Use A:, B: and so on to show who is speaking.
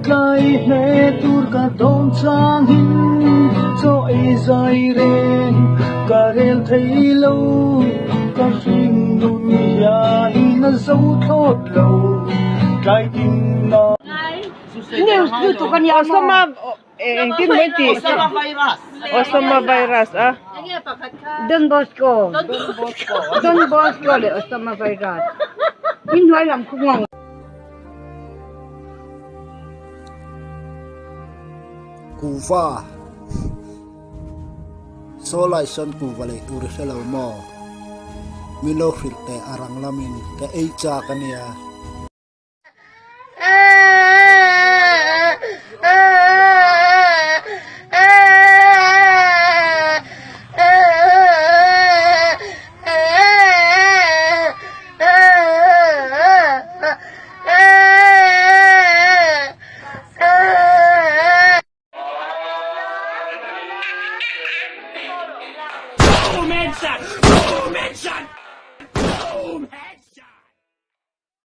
A: Tlai hle tur ka dawn changin chaw ei zai reng ka rel thei lo, ka hring nun hian a zo thlawt lo, tlai tin na.
B: News lutuk a nia maw?
C: Osama engtin maw in tih?
D: Osama virus.
C: Osama virus a.
B: Don Bosco. Don Bosco leh Osama virus. In hnuai lam khu ngawng.
E: Kuhva Saw lai sawn kuhva lei tur i hre lo maw? Min lo hrilh teh a rang lamin ka ei chak a nia.
F: Boom headshot! Boom headshot!